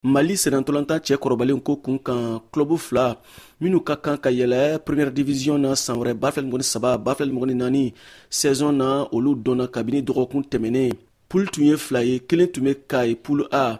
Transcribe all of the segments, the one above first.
Mali sennantolatan cɛ kɔrɔbalen ko kun kan, club fila minnu ka kan ka yɛlɛ première division na san wɛrɛ 2023 2024 saison na, olu dɔnna kabini dɔgɔkun tɛmɛnen. Poule tun ye fila ye: kelen tun bɛ Kayi, poule A,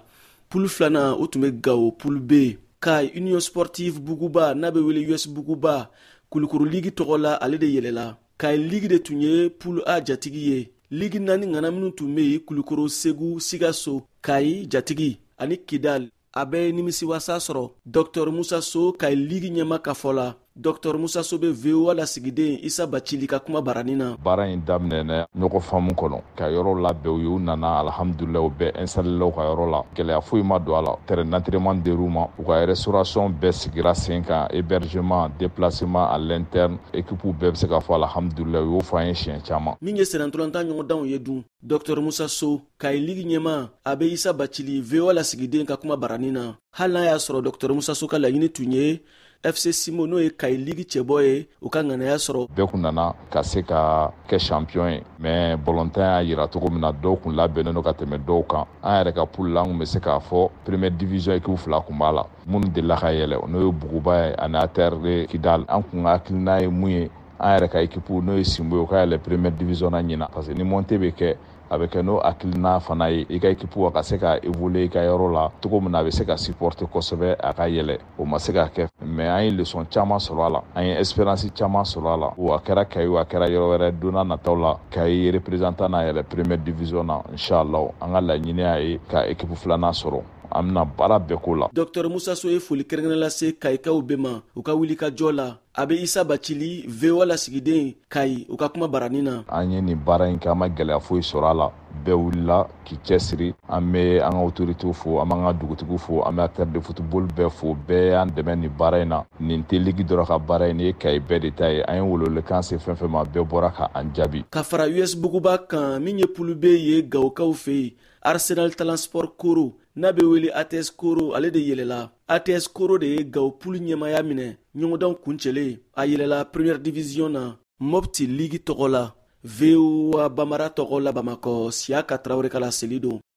poule filanan, o tun bɛ Gawo, poule B. Kayi Union Sportive Buguba, n'a bɛ wele US Buguba Kulukoro Ligue tɔgɔ la, ale de yɛlɛla. Kayi Ligue de tun ye poule A jatigi ye. Ligue naani ŋana minnu tun bɛ yen, Kulukoro, Segu, Sikaso, Kayi jatigi ani Kidal, a bɛɛ ye nimisiwasa sɔrɔ, Dr Musa So, Kayi Ligue ɲɛma ka fɔ la. Dr Musa So bɛ VOA lasigiden Isa Bacili ka kuma baranin na. Baara in daminɛna ɲɔgɔn faamu kɔnɔ ka yɔrɔ labɛn u ye. U nana, alhamdulilayi, u bɛɛ installé u ka yɔrɔ la, gɛlɛya foyi ma don a la. Terrain d'entraînement dir'u ma, u ka restauration bɛɛ sigira sen kan, hébergement, déplacement à l'interne, équipe bɛɛ bɛ se k'a fɔ alhamdulilayi. U y'o fɔ an ye siɲɛ caman. Min ye sennantolatan ɲɔgɔndanw ye dun, Dr Musa So, Kayi Ligue ɲɛma, a bɛ Isa Bacili, VOA lasigiden ka kuma baranin na. Hali n'a y'a sɔrɔ Dr Musa So ka laɲini tun ye FC Simo, n'o ye Kayi Ligue cɛbɔ ye, u ka ŋanaya sɔrɔ. Bɛɛ kun nana ka se ka kɛ champion ye, mais balontan y'a yira cogo min na, dɔw kun labɛnnen don ka tɛmɛ dɔw kan. An yɛrɛ ka poule la, an kun bɛ se k'a fɔ première division équipe fila kun b'a la minnu delila ka yɛlɛ, n'o ye Buguba ye ani ATR de Kidal. An kun ka hakilina ye mun ye, an yɛrɛ ka équipe, n'o ye Sinbo ye, o ka yɛlɛ première division na ɲina, parce que ni montée bɛ kɛ, a bɛ kɛ n'o hakilina fana ye, i ka équipe a ka se ka évoluer i ka yɔrɔ la cogo min na, a bɛ se ka supporter kosɛbɛ a ka yɛlɛ. O ma se ka kɛ, mais an ye leçon caman sɔrɔ a la, an ye expérience caman sɔrɔ a la. O a kɛra Kayi, a kɛra yɔrɔ wɛrɛ, don n'a nataw la, Kayi représentant n'a yɛlɛ première division na, inchallah. An ka laɲini y'a ye ka équipe filanan sɔrɔ, an bɛna baara bɛɛ ko la. Dr Musa So ye foli kɛrɛnkɛrɛn lase Kayikaw bɛɛ ma u ka wuli ka jɔ la. A bɛ Isa Bacili, VOA lasigiden Kayi, u ka kuma baranin na. An ye nin baara in kɛ, an ma gɛlɛya foyi sɔrɔ a la. Bɛɛ wulila k'i cɛsiri. An bɛ an ka autorités fo, an b'an ka dugutigiw fo, an bɛ acteur de football bɛɛ fo. Bɛɛ y'an dɛmɛ nin baara in na. Nin tɛ ligue dɔrɔn ka baara ye, nin ye Kayi bɛɛ de ta ye. An ye welewelekan se fɛn fɛn ma, bɛɛ bɔra ka an jaabi. Ka fara US Buguba kan, min ye poule B ye Gawokaw fɛ yen, Arsenal Talent Sport Koro, n'a bɛ wele ATS Koro, ale de yɛlɛla. ATS Koro de ye Gawo poule ɲɛmaya minɛ ɲɔgɔndanw kuncɛlen. A yɛlɛla première division na Mopti Ligue tɔgɔ la. VOA Bambara tɔgɔ la, Bamakɔ, Siyaka Tarawele ka laseli don.